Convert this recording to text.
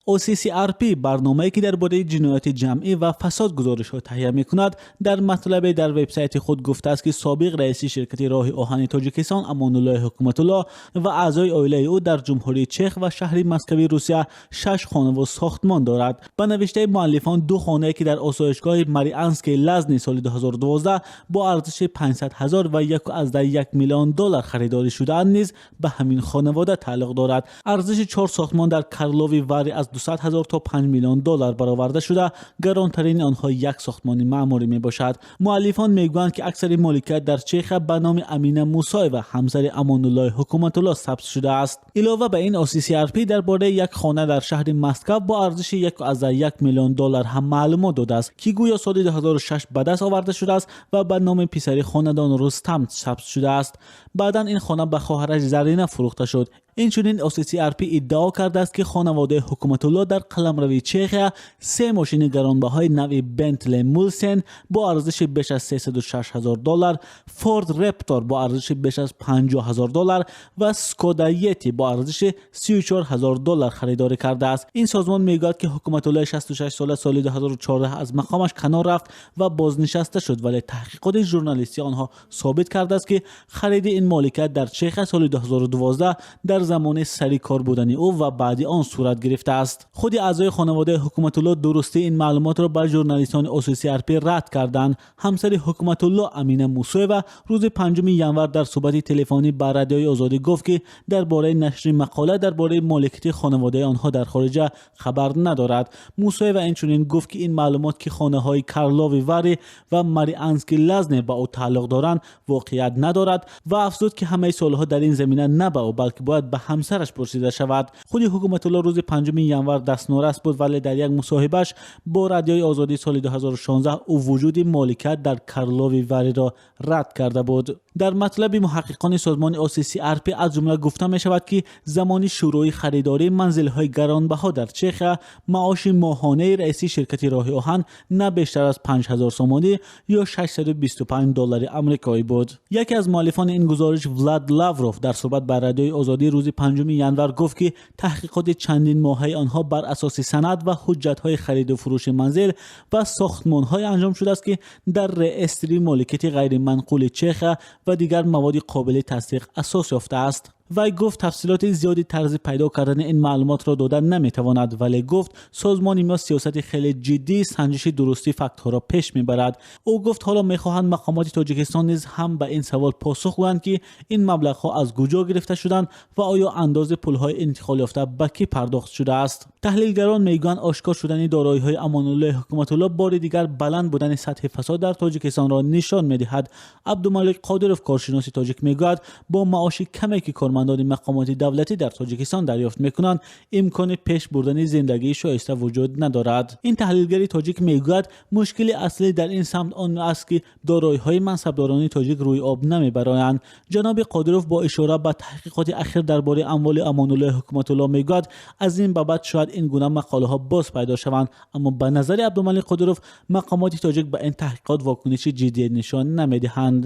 OCCRP, барномае ки дар бораи ҷинояти ҷамъӣ ва фасод гузоришҳо таҳия мекунад, дар матлабе дар вебсайти худ гуфтааст, ки собиқ раиси ширкати роҳи оҳани Тоҷикистон Амонуллоҳ Ҳукматулло ва аъзои оилаи ӯ дар Ҷумҳурии Чех ва шаҳри Москваи Русия шаш хона ва сохтмон дорад. Ба навиштаи муаллифон, ду хонае ки дар осоишгоҳи Марианский Лазни соли 2012 бо арзиши 500 ҳазор ва 1,1 миллион доллар харидорӣ шудаанд, низ ба ҳамин хонавода тааллуқ дорад. Арзиши чор сохтмон дар Карлови Вари аз 200 ҳазор то 5 миллион доллар бароварда шуда, гаронтарини онҳо як сохтмони маъмурӣ мебошад. Муаллифон мегӯянд, ки аксари моликият дар Чехия ба номи Амина Мусоева, ҳамсари Амонуллоҳи Ҳукуматулло, сабт шудааст. Илова ба ин, OCCRP дар бораи як хона дар шаҳри Москва бо арзиши 1,1 миллион доллар ҳам маълумот додааст, ки гӯё соли 2006 ба даст оварда шудааст ва ба номи писари хонадон Рустам сабт шудааст. Баъдан ин хона ба хоҳараш Зарина фурӯхта шуд. Инчунин OCCRP иддао кардааст, ки хонаводаи Ҳукуматулло дар қаламрави Чехия се мошини гаронбаҳои навъи Бентли Мулсен бо арзиши беш аз 306 ҳазор доллар, Форд Рептор бо арзиши беш аз 50 ҳазор доллар ва Скода Йети бо арзиши 34 ҳазор доллар харидорӣ кардааст. Ин созмон мегӯяд, ки Ҳукуматуллои 66 сола соли 2014 аз мақомаш канор рафт ва бознишаста шуд, вале таҳқиқоти журналистии онҳо собит кардааст, ки хариди ин моликият дар Чехия соли 2012 дар замони сари кор будани ӯ ва баъди он сурат гирифтааст. Худи аъзои хонаводаи Ҳукуматулло дурустии ин маълумотро ба журналистони OCCRP рад карданд. Ҳамсари Ҳукуматулло Амина Мусоева рӯзи 5 январ дар суҳбати телефонӣ ба Радиои Озодӣ гуфт, ки дар бораи нашри мақола дар бораи моликияти хонаводаи онҳо дар хориҷа хабар надорад. Мусоева инчунин гуфт, ки ин маълумот, ки хонаҳои Карлови Вари ва Мариански Лазне ба ӯ тааллуқ доранд, воқеият надорад ва афзуд, ки ҳамаи суолҳо дар ин замина на ба ӯ, балки бояд ба ҳамсараш пурсида шавад. Худи Ҳукуматулло рӯзи 5 январ дастнорас буд, вале дар як мусоҳибааш бо Радиои Озодӣ соли 2016 ӯ вуҷуди моликият дар Карлови Вариро рад карда буд. Дар матлаби муҳаққиқони созмони OCCRP аз ҷумла гуфта мешавад, ки замони шурӯи харидории манзилҳои гаронбаҳо дар Чехия маоши моҳонаи раиси ширкати роҳи оҳан на бештар аз 5000 сомонӣ ё 625 доллари амрикоӣ буд. Яке аз муаллифони ин гузориш, Влад Лавров, дар суҳбат ба Радиои Озодӣ рӯзи 5 январ гуфт, ки таҳқиқоти чандин моҳаи онҳо бар асоси санад ва ҳуҷҷатҳои хариду фурӯши манзил ва сохтмонҳое анҷом шудааст, ки дар реестри моликияти ғайриманқули Чехия ва дигар маводи қобили тасдиқ асос ёфтааст. Вай гуфт, тафсилоти зиёди тарзи пайдо кардани ин маълумотро дода наметавонад, вале гуфт, созмони мо сиёсати хеле ҷиддии санҷиши дурустии фактҳоро пеш мебарад. Ӯ гуфт, ҳоло мехоҳанд мақомоти Тоҷикистон низ ҳам ба ин савол посух гӯянд, ки ин маблағҳо аз куҷо гирифта шуданд ва оё андози пулҳои интиқолёфта ба кӣ пардохт шудааст. Таҳлилгарон мегӯянд, ошкор шудани дороиҳои Амонуллоҳи Ҳукуматулло бори дигар баланд будани сатҳи фасод дар Тоҷикистонро нишон медиҳад. Абдумалик Қодиров, коршиноси тоҷик, мегӯяд, бо маоши каме, ки кормандони мақомоти давлатӣ дар Тоҷикистон дарёфт мекунанд, имкони пеш бурдани зиндагии шоиста вуҷуд надорад. Ин таҳлилгари тоҷик мегӯяд, мушкили аслӣ дар ин самт он аст, ки дороиҳои мансабдорони тоҷик рӯи об намебароянд. Ҷаноби Қодиров бо ишора ба таҳқиқоти ахир дар бораи амволи Амонуллоҳи Ҳукуматулло мегӯяд, аз ин ба баъд шояд ин гуна мақолаҳо боз пайдо шаванд, аммо ба назари Абдумалик Қодиров мақомоти тоҷик ба ин таҳқиқот вокуниши ҷиддӣ нишон намедиҳанд.